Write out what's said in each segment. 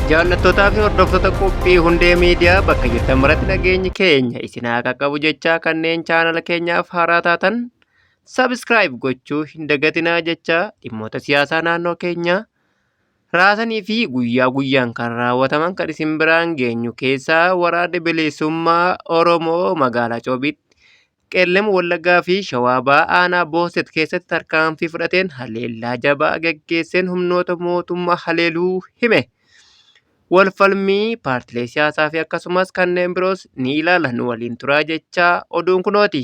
Jaallattootaa fi hordoftoota qophii Hundee Miidiyaa bakka jirtan maratti nageenyi keenya isin haa qaqqabu jechaa kanneen chaanala keenyaaf haaraa taatan subscribe gochuu hin dagatinaa jechaa dhimmoota siyaasaa naannoo keenyaa raasanii fi guyyaa guyyaan kan raawwataman kan isin biraan geenyu keessaa waraanni bilisummaa Oromoo magaalaa Coobiitti Qellem Wallaggaa fi Shawaa Bahaa aanaa Booset keessatti tarkaanfii fudhateen haleellaa jabaa gaggeesseen humnoota mootummaa haleeluu hime. Walfalmii paartilee siyaasaa fi akkasumas kanneen biroos ni ilaala nu waliin turaa jechaa oduun kunooti.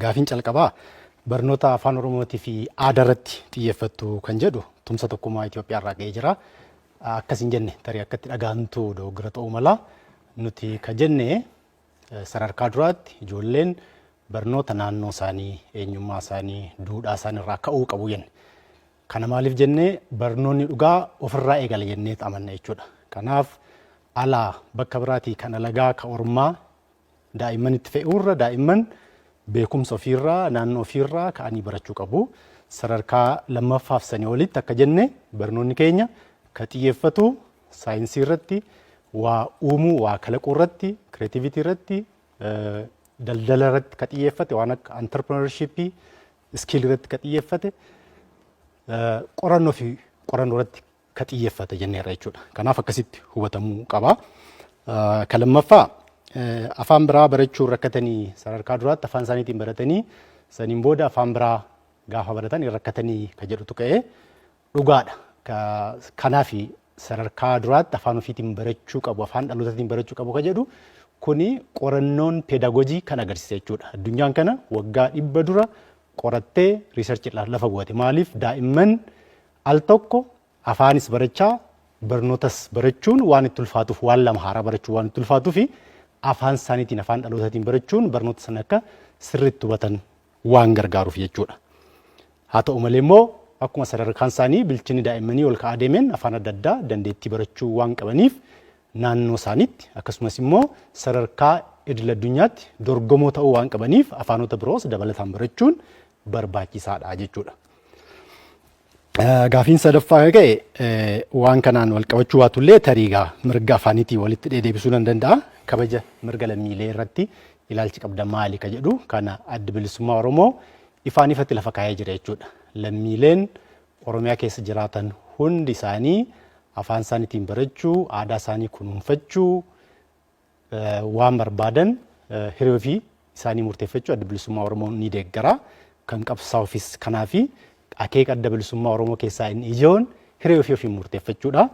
Gaafiin calqabaa barnoota afaan Oromootii fi aadaa irratti xiyyeeffattu kan jedhu tumsa tokkummaa Itoophiyaa irraa ga'ee jira. Akkas hin jenne tarii akka itti dhaga'amtu dogoggora ta'uu mala. Nuti ka jenne sadarkaa duraatti ijoolleen barnoota naannoo isaanii, eenyummaa isaanii, duudhaa isaanii irraa ka'uu qabu jenne. Kana maaliif jenne barnoonni dhugaa ofirraa eegala jennee amanna jechuudha. Kanaaf alaa bakka biraatii kan alagaa ka ormaa daa'imman itti fe'uurra daa'imman beekumsa ofiirraa naannoo ofiirraa ka'anii barachuu qabu. Sadarkaa lammaffaaf sanii olitti akka jenne barnoonni keenya ka xiyyeeffatu saayinsii irratti, waa uumuu, waa kalaquu irratti, kireetivitii irratti, daldala irratti ka xiyyeeffate waan akka entrepreneurship skill irratti ka xiyyeeffate qorannoo fi qorannoo irratti ka xiyyeeffate jenneerra jechuudha. Kanaaf akkasitti hubatamuu qaba. Ka lammaffaa afaan biraa barachuun rakkatanii sadarkaa duraatti afaan isaaniitiin baratanii saniin booda afaan biraa gaafa baratan hin rakkatanii ka jedhutu ka'ee dhugaadha. Kanaaf sadarkaa duraatti afaan ofiitiin barachuu qabu, afaan dhalootaatiin barachuu qabu ka jedhu kuni qorannoon pedagoojii kan agarsiisa jechuudha. Addunyaan kana waggaa 100 dura qorattee riisarchiidhaan lafa bu'ate. Maaliif daa'imman Al tokko afaanis barachaa barnootas barachuun waan itti ulfaatuuf waan lama haaraa barachuun waan itti ulfaatuuf afaan isaaniitiin afaan dhalootaatiin barachuun barnoota sana akka sirriitti hubatan waan gargaaruuf jechuudha. Haa ta'u malee immoo akkuma sadarkaan isaanii bilchinni daa'immanii ol ka'aa deemeen afaan adda addaa dandeettii barachuu waan qabaniif naannoo isaaniitti akkasumas immoo sadarkaa idil addunyaatti dorgomoo ta'uu waan qabaniif afaanota biroos dabalataan barachuun barbaachisaadha jechuudha. Gaafiin sadaffaa kan ka'e waan kanaan wal qabachuu baatullee tarii egaa mirga afaaniitiin walitti deebisuu nan danda'a. Kabaja mirga lammiilee irratti ilaalchi qabda maali ka jedhu kana Addi Bilisummaa Oromoo ifaan ifatti lafa kaa'ee jira jechuudha. Lammiileen Oromiyaa keessa jiraatan hundi isaanii afaan isaaniitiin barachuu, aadaa isaanii kunuunfachuu, waan barbaadan hiree ofii isaanii murteeffachuu Adda Bilisummaa Oromoo ni deeggara. Kan qabsaa'uufis kanaafi akeeka Adda Bilisummaa Oromoo keessaa inni ijoon hiree ofii ofiin murteeffachuudha.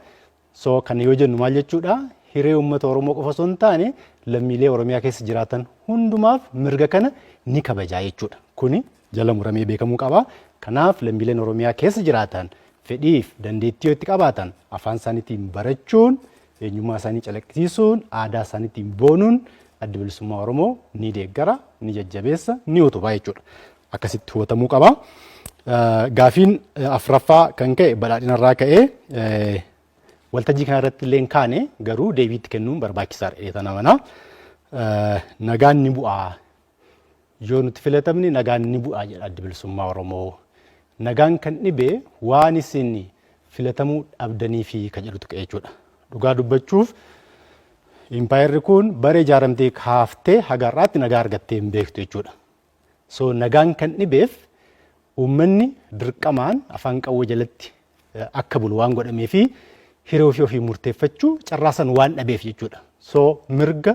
So kana yoo jennu maal jechuudha? Hiree uummata Oromoo qofa osoo hin taane lammiilee Oromiyaa keessa jiraatan hundumaaf mirga kana ni kabajaa jechuudha. Kuni jala muramee beekamuu qaba. Kanaaf lammiileen Oromiyaa keessa jiraatan fedhiif dandeettii yoo itti qabaatan afaan isaaniitiin barachuun eenyummaa isaanii calaqqisiisuun, aadaa isaaniitiin boonuun Addi Bilisummaa Oromoo ni deeggara, ni jajjabeessa, ni utubaa jechuudha. Akkasitti hubatamuu qaba. Gaafiin afraffaa kan ka'e badhaadhina irraa ka'ee waltajjii kana irratti illee hin kaane garuu deebiitti kennuun barbaachisaadha jedhee amana. Nagaan ni bu'aa. Yoo nuti filatamne nagaan ni bu'aa jedha Addi Bilisummaa Oromoo. Nagaan kan dhibe waan isin filatamuu dhabdaniifi kan jedhutu ka'e jechuudha. Dhugaa dubbachuuf impaayerri kun bara ijaaramtee kaaftee haga har'aatti nagaa argattee hin beektu jechuudha. So nagaan kan dhibeef uummanni dirqamaan afaan qawwee jalatti akka bulu waan godhamee fi hiree ofii ofii murteeffachuu carraa san waan dhabeef jechuudha. So mirga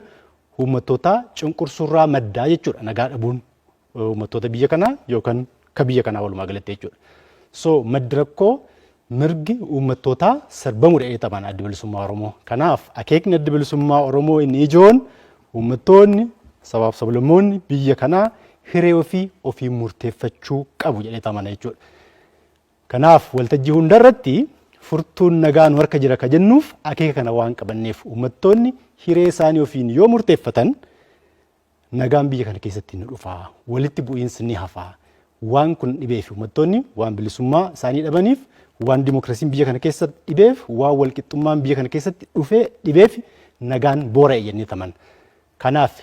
uummattootaa cunqursuurraa maddaa jechuudha nagaa dhabuun uummattoota biyya kanaa yookaan ka biyya kanaa walumaa galatti jechuudha. So maddi rakkoo mirgi uummattootaa sarbamu jedhee taphaan Addi Bilisummaa Oromoo. Kanaaf akeekni Addi Bilisummaa Oromoo inni ijoon uummattoonni sabaaf sablammoonni biyya kanaa hiree ofii ofii murteeffachuu qabu jedhee amana jechuudha. Kanaaf waltajjii hundarratti furtuun nagaa nu harka jira ka jennuuf akeeka kana waan qabanneef uummattoonni hiree isaanii ofiin yoo murteeffatan nagaan biyya kana keessatti ni dhufa, walitti bu'iinsi ni hafa. Waan kun dhibeef uummattoonni waan bilisummaa isaanii dhabaniif, waan dimokiraasiin biyya kana keessatti dhibeef, waan walqixxummaan biyya kana keessatti dhufee dhibeef nagaan boora'e jennee taman. Kanaaf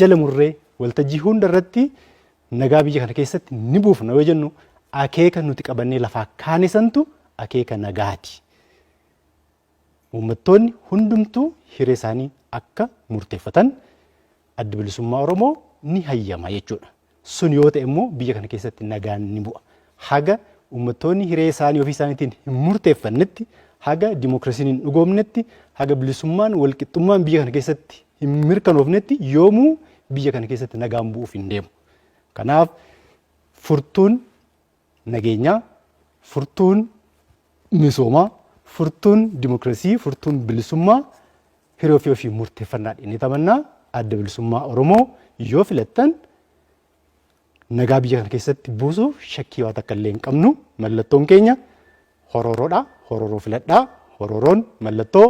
jala murree Waltajjii hunda irratti nagaa biyya kana keessatti ni buufna yoo jennu, akeeka nuti qabannee lafaa kaane santu akeeka nagaati. Uummattoonni hundumtuu hiree isaanii akka murteeffatan Addi Bilisummaa Oromoo ni hayyama jechuudha. Sun yoo ta'e immoo biyya kana keessatti nagaan ni bu'a. Haga uummattoonni hiree isaanii ofii isaaniitiin hin murteeffannetti, haga dimookiraasiin hin dhugoomnetti, haga bilisummaan walqixxummaan biyya kana keessatti hin mirkanoofnetti yoomuu biyya kana keessatti nagaan bu'uuf hin deemu. Kanaaf furtuun nageenyaa, furtuun misoomaa, furtuun dimookiraasii, furtuun bilisummaa hiree ofii ofii murteeffannaa inni tamannaa. Adda Bilisummaa Oromoo yoo filattan nagaa biyya kana keessatti buusuuf shakkii waa takka illee hin qabnu. Mallattoon keenya horooroodha. Horooroo filadhaa. Horooroon mallattoo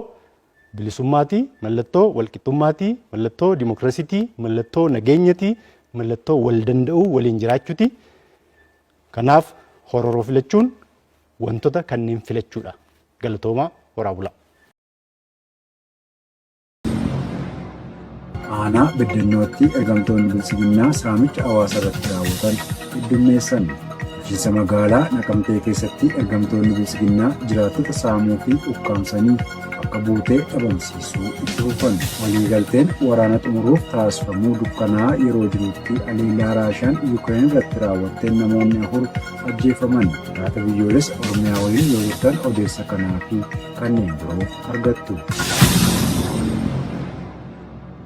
bilisummaati, mallattoo walqixxummaati, mallattoo dimookiraasiiti, mallattoo nageenyati, mallattoo wal danda'uu, waliin jiraachuuti. Kanaaf horooroo filachuun wantoota kanneen filachuudha. Galatoomaa, horaa bulaa. Aanaa Beddennootti ergamtoonni Biltsiginnaa saamicha hawaasa irratti raawwatan heddummeessan. Bulchiinsa magaalaa Naqamtee keessatti ergamtoonni Biltsiginnaa jiraattota saamuu fi ukkaamsanii bakka buutee dhabamsiisuu itti fufan. Waliigalteen waraana xumuruuf taasifamuu dukkanaa yeroo jirutti haleellaa Raashiyaan Yukireen irratti raawwatteen namoonni 4 ajjeefaman. Laata biyyoolessa Oromiyaa waliin yoo turtan odeessa kanaa fi kanneen biroo argattu.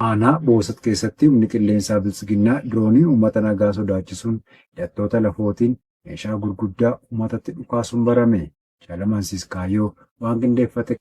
Aanaa Boosat keessatti humni qilleensaa Biltsiginnaa dirooniin uummata nagaa sodaachisuun hidhattoota lafootiin meeshaa gurguddaa uummatatti dhukaasuun barame. Jaal Amansiis Kaayyoo waan qindeeffate.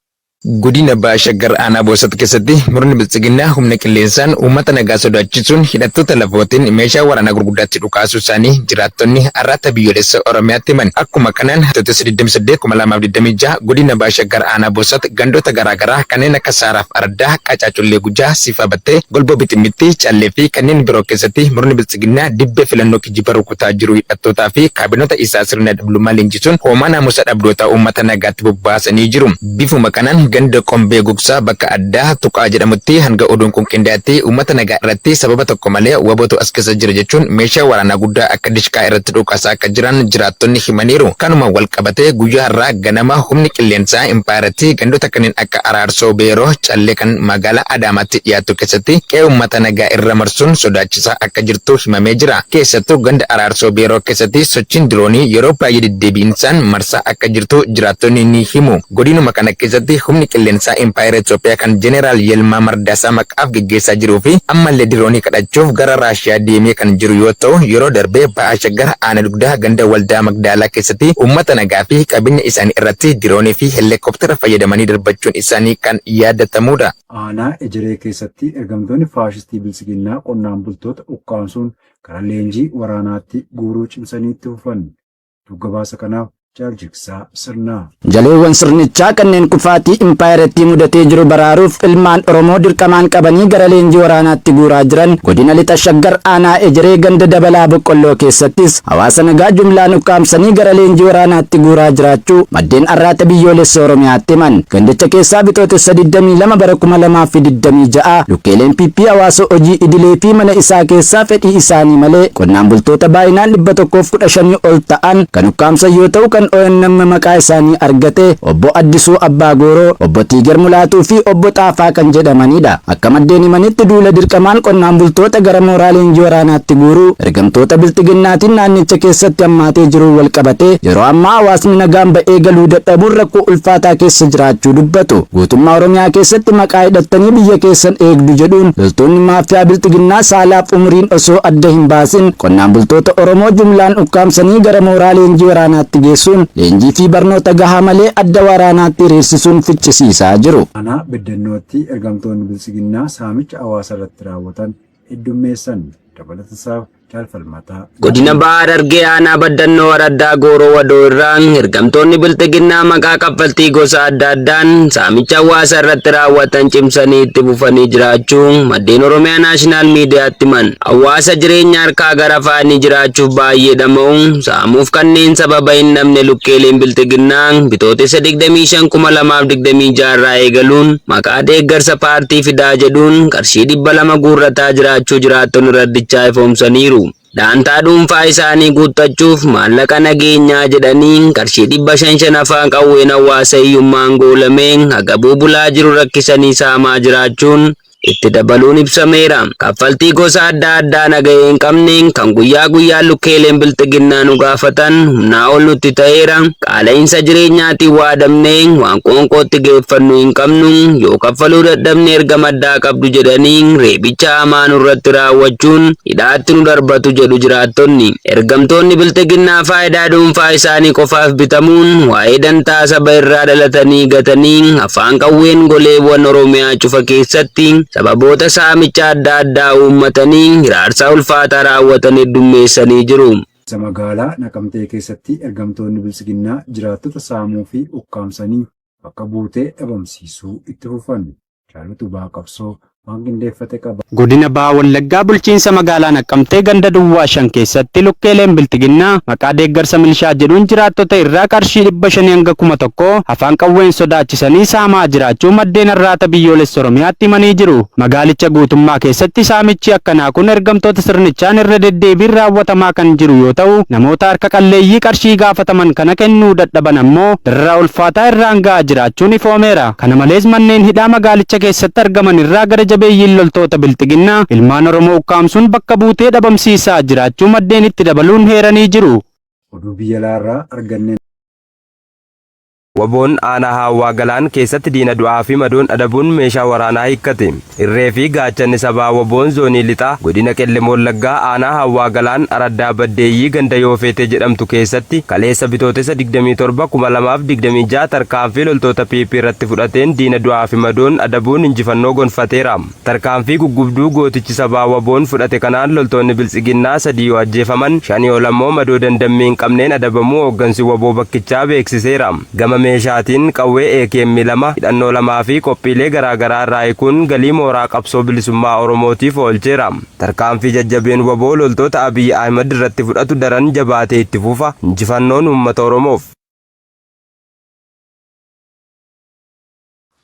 Godina Baha Shaggar Aanaa Boosat keessatti murni Biltsiginnaa humna qilleensaan uummata nagaa sodaachisuun hidhattoota lafootiin meeshaa waraanaa gurguddaatti dhukaasuu isaanii jiraattonni Arraata Biyyoolessa Oromiyaatti himan. Akkuma kanaan Bitootessa 28, 2026 Godina Baha Shaggar Aanaa Boosat gandoota garaa garaa kanneen akka Saaraaf Ardaa, Qacaa Cullee Gujaa, Siifaa Battee, Golboo Biximmittii, Callee fi kanneen biroo keessatti murni Biltsiginnaa dibbee filannoo kijiba rukutaa jiru hidhattootaa fi kaabinoota isaa sirna dhablummaa leenjisuun hoomaa naamusa dhabdootaa uummata nagaatti bobbaasanii jiru. Bifuma kanaan ganda Qombee Gugsaa bakka addaa Tuqaa jedhamutti hanga oduun kun qindaa'etti uummata nagaa irratti sababa tokko malee wbo tu as keessa jira jechuun meeshaa waraanaa guddaa akka dishqaa irratti dhukaasaa akka jiran jiraattonni himaniiru. Kanumaan wal qabatee guyyaa har'aa ganama humni qilleensaa impaayerattii gandoota kanneen akka Araarsoo Beeroo Callee kan magaalaa Adaamaatti dhiyaattu keessatti qe'ee uummata nagaa irra marsuun sodaachisaa akka jirtu himamee jira. Keessattuu ganda Araarsoo Beeroo keessatti sochiin diroonii yeroo baay'ee deddeebi'insaan marsaa akka jirtu jiraattonni ni himu. Godinuma kana keessatti humni qilleensaa impaayera Itoophiyaa kan Jeneraal Yilmaa Mardaasaa maqaaf geggeessaa jiruu fi ammallee diroonii kadhachuuf gara Raashiyaa deemee kan jiru yoo ta'u, yeroo darbe Baha Shaggar Aana Dugdaa ganda Waldaa Magdaalaa keessatti uummata nagaa fi qabeenya isaanii irratti diroonii fi helleekoptera fayyadamanii darbachuun isaanii kan yaadatamuudha. Aanaa Ejeree keessatti ergamtoonni faashistii Biltsiginnaa qonnaan bultoota ukkaamsuun gara leenjii waraanaatti guuruu cimsanii itti fufan. Gabaasa kanaaf Jaal Jigsaa Sirnaa. Jaleewwan sirnichaa kanneen kufaatii impaayerattii mudatee jiru baraaruuf ilmaan Oromoo dirqamaan qabanii gara leenjii waraanaatti guuraa jiran godina Lixa Shaggar aanaa Ejeree ganda Dabalaa Boqqolloo keessattis hawaasa nagaa jumlaan ukkaamsanii gara leenjii waraanaatti guuraa jiraachuu maddeen Arraata Biyyoolessa Oromiyaatti himan. Gandicha keessaa Bitootessa 22 bara 2026 lukkeeleen PP hawaasa hojii idilee fi mana isaa keessaa fedhii isaanii malee qonnaan bultoota baay'inaan 115 ol ta'an kan ukkaamsan yoo ta'u, kan ONM maqaa isaanii argate Obbo Addisuu Abbaa Gooroo, Obbo Tiiger Mulaatuu fi Obbo Xaafaa kan jedhamanidha. Akka maddeen himanitti duula dirqamaan qonnaan bultoota gara mooraa leenjii waraanaatti guuruu ergamtoota Bilxiginnaatiin naannicha keessatti hammaatee jiruun wal qabatee yeroo ammaa hawaasni nagaan ba'ee galuu dadhabuun rakkoo ulfaataa keessa jiraachuu dubbatu. Guutummaa Oromiyaa keessatti maqaa hidhattanii biyya keessan eegdu jedhuun loltoonni maafiyaa Bilxiginnaa saalaaf umuriin osoo adda hin baasin qonnaan bultoota Oromoo jumlaan ukkaamsanii gara mooraa leenjii waraanaatti geessuun leenjii fi barnoota gahaa malee adda waraanaatti hiriirsisuun ficcisiisaa jiru. Aanaa Beddennootti ergamtoonni Biltsiginnaa saamicha hawaasa irratti raawwatan heddummeessan. Dabalata isaaf Jaal Falmataa. Godina Baha Harargee Aanaa Baddannoo Araddaa Gooroo Wadoo irraa ergamtoonni Bilxiginnaa maqaa kaffaltii gosa adda addaan saamicha hawaasa irratti raawwatan cimsanii itti fufanii jiraachuu maddeen Oromiyaa Naashinaal Miidiyaatti himan. Hawaasa jireenya harkaa gara afaanii jiraachuuf baay'ee dhama'u saamuuf kanneen sababa hin dhabne lukkeeleen Bilxiginnaa Bitootessa 25, 2026 irraa eegaluun maqaa deeggarsa paartii fidaa jedhuun qarshii 200 guurrataa jiraachuu jiraattonni raddichaa ifoomsaniiru. Daantaa dhuunfaa isaanii guuttachuuf maallaqa nageenyaa jedhanii qarshii 500 shan afaan qawween hawaasa hiyyummaan goolamee hagabuu bulaa jiru rakkisanii saamaa jiraachuun itti dabaluun ibsameera. Kaffaltii gosa adda addaa nagahee hin qabne kan guyyaa guyyaan lukkeeleen Bilxiginnaa nu gaafatan humnaa ol nutti ta'eera. Qaala'insa jireenyaatiin waadamnee waan qoonqootti geeffannu hin qabnu. Yoo kaffaluu dadhabne erga maddaa qabdu jedhanii reebicha hamaa nurratti raawwachuun hidhaatti nu darbatu jedhu jiraattonni. Ergamtoonni Bilxiginnaa faayidaa dhuunfaa isaanii qofaaf bitamuun waa'ee dantaa saba irraa dhalatanii gatanii afaan qawween goleewwan Oromiyaa cufa keessatti sababoota saamicha adda addaa uummatanii hiraarsaa ulfaataa raawwatan heddummeessanii jiru. Magaalaa Naqamtee keessatti ergamtoonni Biltsiginnaa jiraattota saamuu fi ukkaamsanii bakka buutee dhabamsiisuu itti fufan. Jaal Utubaa Qabsoo waan qindeeffate qaba. Godina Baha Wallaggaa bulchiinsa magaalaa Naqqamtee ganda duwwaa 5 keessatti lukkeeleen Bilxiginnaa maqaa deeggarsa milishaa jedhuun jiraattota irraa qarshii 500 hanga 1000 afaan qawween sodaachisanii saamaa jiraachuu maddeen Arraata Biyyoolessa Oromiyaatti himanii jiru. Magaalicha guutummaa keessatti saamichi akkanaa kun ergamtoota sirnichaan irra deddeebiin raawwatamaa kan jiru yoo ta'u, namoota harka qalleeyyii qarshii gaafataman kana kennuu dadhaban ammoo dararaa ulfaataa irraan ga'aa jiraachuun ifoomeera. Kana malees manneen hidhaa magaalicha keessatti argaman irraa gara jabeeyyiin loltoota Bilxiginnaa ilmaan Oromoo ukkaamsuun bakka buutee dhabamsiisaa jiraachuu maddeen itti dabaluun heeranii jiru. Oduu biyya alaarraa arganneen. Wbo'n aanaa Haawwaa Galaan keessatti diina du'aa fi madoon adabuun meeshaa waraanaa hiikkate. Irree fi gaachanni sabaa wbo'n zoonii lixaa godina Qellem Wallaggaa aanaa Hawwaa Galaan araddaa Baddeeyyii ganda Yoofeetee jedhamtu keessatti kaleessa Bitootessa 27, 2026 tarkaanfii loltoota PP irratti fudhateen diina du'aa fi madoon adabuun injifannoo gonfateera. Tarkaanfii guggubduu gootichi sabaa WBOn fudhate kanaan loltoonni Biltsiginnaa 3 yoo ajjeefaman, 5 ol ammoo madoo dandammii hin qabneen adabamuu hooggansi wbo bakkichaa beeksiseera. Gama meeshaatiin qawwee AKM 2, hidhannoo 2 fi qophiilee garaa garaa irraa hiikuun galii mooraa qabsoo bilisummaa Oromootiif oolcheera. Tarkaanfii jajjabeen wbo loltoota Abiy Ahimad irratti fudhatu daran jabaatee itti fufa. Injifannoon uummata Oromoof!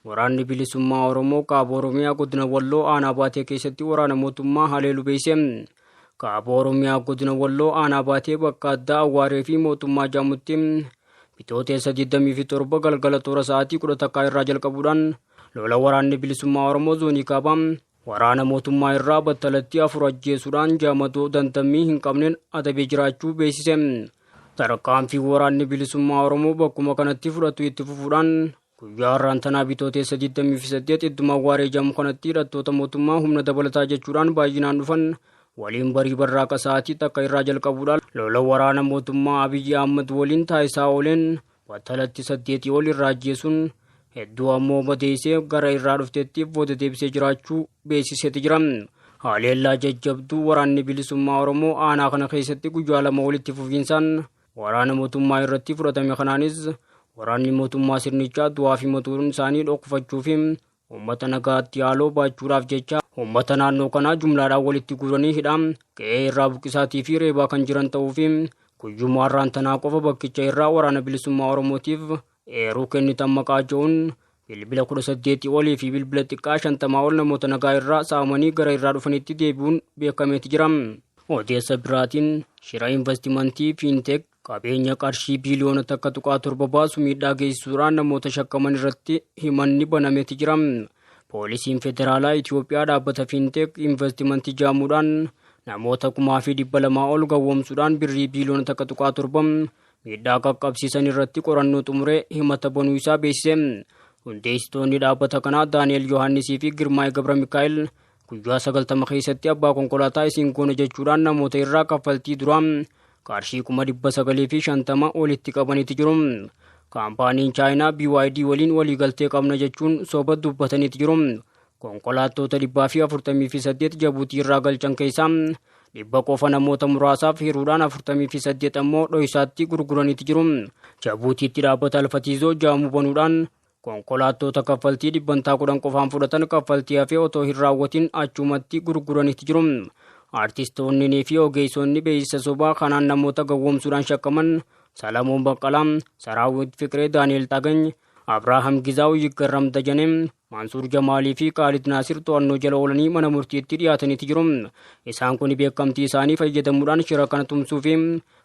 Waraanni Bilisummaa Oromoo Kaaba Oromiyaa Godina Walloo Aanaa Baatee keessatti waraana mootummaa haleelu beeyse. Kaaba Oromiyaa Godina Walloo Aanaa Baatee bakka addaa Awwaaree fi mootummaa Jaamutti Bitootessa 27 galgala toora sa'aatii 11 irraa jalqabuudhaan lola waraanni Bilisummaa Oromoo zoonii Kaabaa waraana mootummaa irraa battalatti 4 ajjeesuudhaan jaamadoo dandammii hin qabneen adabee jiraachuu beeksise. Tarkaanfii waraanni Bilisummaa Oromoo bakkuma kanatti fudhatu itti fufuudhaan guyyaa har'aan tanaa Bitootessa 28 idduma Awwaaree jedhamu kanatti hidhattoota mootummaa humna dabalataa jechuudhaan baay'inaan dhufan waliin barii barraaqa sa'aatii takka irraa jalqabuudhaan lola waraana mootummaa Abiyyi Ahmad waliin taasisaa ooleen battalatti 8 ol irraa ajjeesuun hedduu ammoo madeessee gara irraa dhuftetti booda deebisee jiraachuu beeksiseeti jira. Haleellaa jajjabduu waraanni bilisummaa Oromoo aanaa kana keessatti guyyaa 2 walitti fufiinsaan waraana mootummaa irratti fudhatame kanaanis waraanni mootummaa sirnichaa du'aa fi matuun isaanii dhokfachuu fi uummata nagaatti haaloo baachuudhaaf jecha uummata naannoo kanaa jumlaadhaan walitti guuranii hidhaa qe'ee irraa buqqisaatii fi reebaa kan jiran ta'uu fi guyyuma har'aan tanaa qofa bakkicha irraa waraana bilisummaa Oromootiif eeruu kennitan maqaa jedhuun bilbila 18 olii fi bilbila xiqqaa 50 ol namoota nagaa irraa saamanii gara irraa dhufanitti deebi'uun beekameeti jira. Odeessa biraatiin shira investimentii fiinteek qabeenya qarshii biiliyoona 1.7 baasu miidhaa geessisuudhaan namoota shakkaman irratti himanni banameeti jira. Poolisiin Federaalaa Itoophiyaa dhaabbata fiinteek investimentii jaamuudhaan namoota 2,200 ol gawwoomsuudhaan birrii biiliyoona 1.7 miidhaa qaqqabsiisan irratti qorannoo xumuree himata banuu isaa beeksise. Hundeessitoonni dhaabbata kanaa Daani'el Yohaannisii fi Girmaay Gabra Mikaa'el guyyaa 90 keessatti abbaa konkolaataa isin goona jechuudhaan namoota irraa kaffaltii duraa qarshii 950,000 walitti qabaniiti jiru. Kaampaaniin Chaayinaa BYD waliin waliigaltee qabna jechuun soba dubbataniiti jiru. Konkolaattota 448 Jabuutii irraa galchan keessaa 100 qofa namoota muraasaaf hiruudhaan 48 ammoo dho'isaatti gurguraniiti jiru. Jabuutiitti dhaabbata Alfatiizoo jaamuu banuudhaan konkolaattota kaffaltii dhibbantaa 10 qofaan fudhatan kaffaltii hafee otoo hin raawwatin achumatti gurguraniiti jiru. Artistoonni fi ogeessonni beeksisa sobaa kanaan namoota gowwoomsuudhaan shakkaman Salamoon Baqqalaa, Saraawwit Fiqiree, Daani'el Xagany, Abrahaam Gizaaw, Yiggarram Dajanee, Mansuur Jamaalii fi Kaalid Naasir to'annoo jala oolanii mana murtiitti dhiyaataniiti jiru. Isaan kun beekamtii isaanii fayyadamuudhaan shira kana tumsuu fi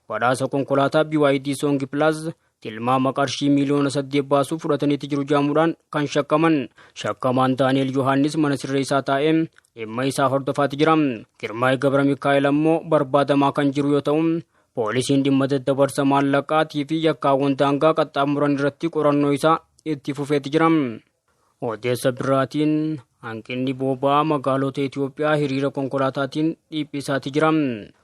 badhaasa konkolaataa BYD Song Plus tilmaama qarshii miiliyoona 8 baasuu fudhataniiti jiru jaamuudhaan kan shakkaman. Shakkamaan Daani'el Yohaannis mana sirreessaa taa'ee dhimma isaa hordofaati jira. Girmaa'ee Gabra Mikaa'el ammoo barbaadamaa kan jiru yoo ta'u, poolisiin dhimma daddabarsa maallaqaatii fi yakkaawwan daangaa qaxxaamuran irratti qorannoo isaa itti fufeeti jira. Odeessa biraatiin hanqinni boba'aa magaalota Itoophiyaa hiriira konkolaataatiin dhiphisaati jira.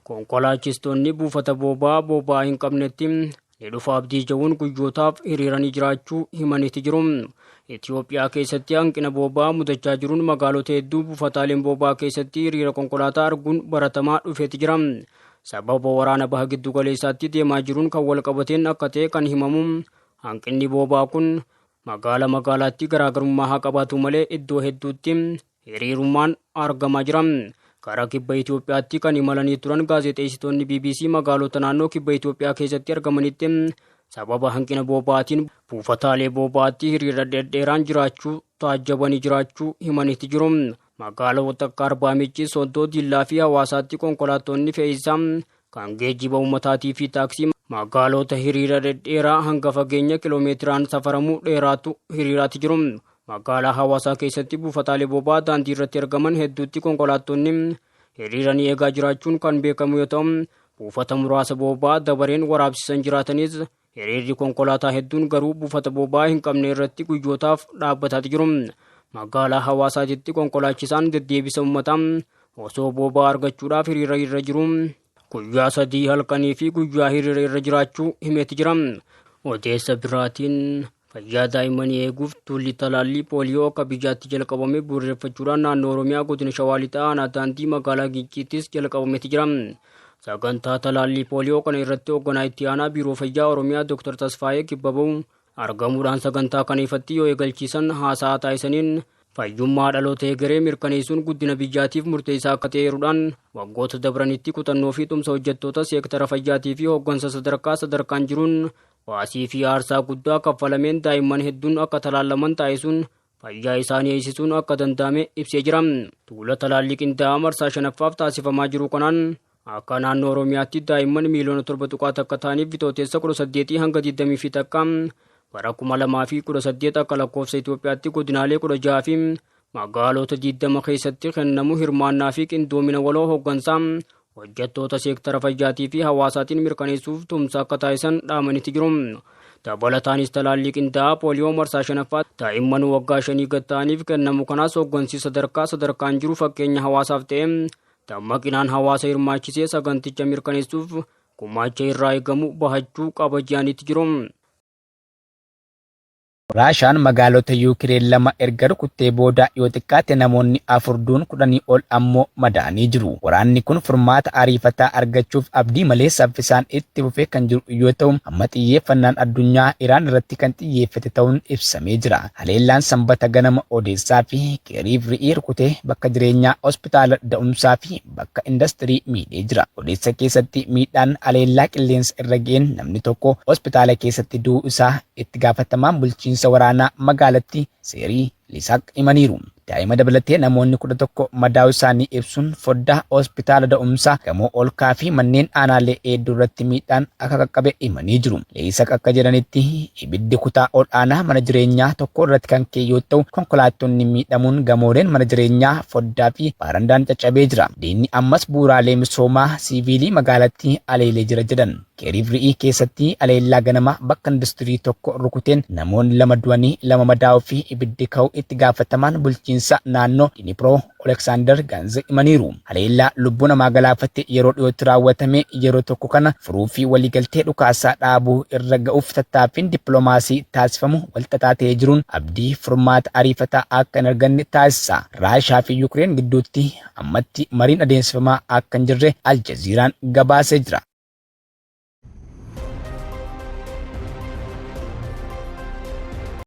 Konkolaachistoonni buufata boba'aa boba'aa hin qabnetti ni dhufa abdii ja'uun guyyootaaf hiriiranii jiraachuu himaniiti jiru. Itoophiyaa keessatti hanqina boba'aa mudachaa jiruun magaalota hedduu buufataaleen boba'aa keessatti hiriira konkolaataa arguun baratamaa dhufeeti jira. Sababa waraana baha giddu galeessaatti deemaa jiruun kan wal qabateen akka ta'e kan himamu hanqinni boba'aa kun magaala magaalaatti garaagarummaa haa qabaatu malee iddoo hedduutti hiriirummaan argamaa jira. Karaa kibba Itoophiyaatti kan imalanii turan gaazexeessitoonni BBC magaalota naannoo kibba Itoophiyaa keessatti argamanitti sababa hanqina boba'aatiin buufataalee boba'aatti hiriira dhedheeraan jiraachuu taajjabanii jiraachuu himaniiti jiru. Magaalota akka Arbaa Mincii, Sooddoo, Diillaa fi Hawaasaatti konkolaattonni fe'iisaa kan geejjiba uummataatii fi taaksii magaalota hiriira dhedheeraa hanga fageenya kiloomeetiraan safaramu dheeraatu hiriiraatti jiru. Magaalaa Hawaasaa keessatti buufataalee boba'aa daandii irratti argaman hedduutti konkolaattonni hiriiranii eegaa jiraachuun kan beekamu yoo ta'u, buufata muraasa boba'aa dabareen waraabsisan jiraatanis hiriirri konkolaataa hedduun garuu buufata boba'aa hin qabne irratti guyyootaaf dhaabbataati jiru. Magaalaa Hawaasaatitti konkolaachisaan deddeebisa uummataa osoo boba'aa argachuudhaaf hiriira irra jiru guyyaa 3 halkanii fi guyyaa hiriira irra jiraachuu himeeti jira. Odeessa biraatiin fayyaa daa'immanii eeguuf tuulli talaallii pooliyoo akka biyyaatti jalqabame bu'uureffachuudhaan naannoo Oromiyaa godina Shawaa Lixaa aanaa daandii magaalaa Ginciittis jalqabameeti jira. Sagantaa talaallii pooliyoo kana irratti hoogganaa itti aanaa biiroo fayyaa Oromiyaa Dr. Tasfaayee Kibbabuu argamuudhaan sagantaa kana ifatti yoo eegalchiisan haasaa taasisaniin fayyummaa dhaloota egeree mirkaneessuun guddina biyyaatiif murteessaa akka ta'e eeruudhaan waggoota dabranitti kutannoo fi tumsa hojjettoota seektara fayyaatii fi hooggansa sadarkaa sadarkaan jiruun baasii fi aarsaa guddaa kaffalameen daa'imman hedduun akka talaallaman taasisuun fayyaa isaanii eegsisuun akka danda'ame ibsee jira. Tuula talaallii qindaa'aa marsaa shanaffaaf taasifamaa jiru kanaan akka naannoo Oromiyaatti daa'imman miiliyoona 7.1 ta'aniif Bitootessa 18 hanga 21 bara 2018 akka lakkoofsa Itoophiyaatti godinaalee 16 fi magaalota 20 keessatti kennamu hirmaannaa fi qindoomina waloo hooggansaa hojjettoota seektara fayyaatii fi hawaasaatiin mirkaneessuuf tumsa akka taasisan dhaamanitti jiru. Dabalataanis talaallii qindaa'aa pooliyoo marsaa shanaffaa daa'imman waggaa 5 gad ta'aniif kennamu kanaas hooggansi sadarkaa sadarkaan jiru fakkeenya hawaasaaf ta'e dammaqinaan hawaasa hirmaachisee saganticha mirkaneessuuf gumaacha irraa eegamu bahachuu qaba jedhaniitti jiru. Raashaan magaalota Yuukireen lama erga rukuttee booda yoo xiqqaate namoonni afur duun 10 ol ammoo madaa'anii jiru. Waraanni kun furmaata ariifataa argachuuf abdii malee saffisaan itti fufee kan jiru yoo ta'u, amma xiyyeeffannaan addunyaa Iraan irratti kan xiyyeeffate ta'uun ibsamee jira. Haleellaan Sambata ganama Odeessaa fi Keeriiv Ri'ii rukute bakka jireenyaa, hospitaala da'umsaa fi bakka indastirii miidhee jira. Odeessa keessatti miidhaan haleellaa qilleensa irra ga'een namni tokko hospitaala keessatti du'uu isaa itti gaafatamaan bulchiinsa waraanaa magaalatti Seerii Lisaaq himaniiru. Daa'ima dabalatee namoonni 11 madaa'uu isaanii ibsuun foddaa hospitaala da'umsaa, gamoo olkaa fi manneen aanaalee hedduu irratti miidhaan akka qaqqabe himanii jiru. Liisaq akka jedhanitti ibiddi kutaa ol aanaa mana jireenyaa tokko irratti kan ka'e yoo ta'u, konkolaattonni miidhamuun gamooleen mana jireenyaa, foddaa fi baarandaan caccabee jira. Diinni ammas bu'uuraalee misoomaa siiviilii magaalattii haleelee jira jedhan. Keeriif Ri'ii keessatti haleellaa ganama bakka industirii tokko rukuteen namoonni lama du'anii lama madaa'uu fi ibiddi ka'uu itti itti gaafatamaan bulchiinsa naannoo Dnipro Oleksaandar Gaanze himaniiru. Haleellaa lubbuu namaa galaafate yeroo dhiyootti raawwatame yeroo tokko kana furuu fi waliigaltee dhukaasaa dhaabuu irra ga'uuf tattaaffiin dippiloomaasii taasifamu walxaxaa ta'ee jiruun abdii furmaata ariifataa akka hin arganne taasisa. Raashaa fi Yukireen gidduutti ammatti mariin adeemsifamaa akka hin jirre Aljaziiraan gabaasee jira.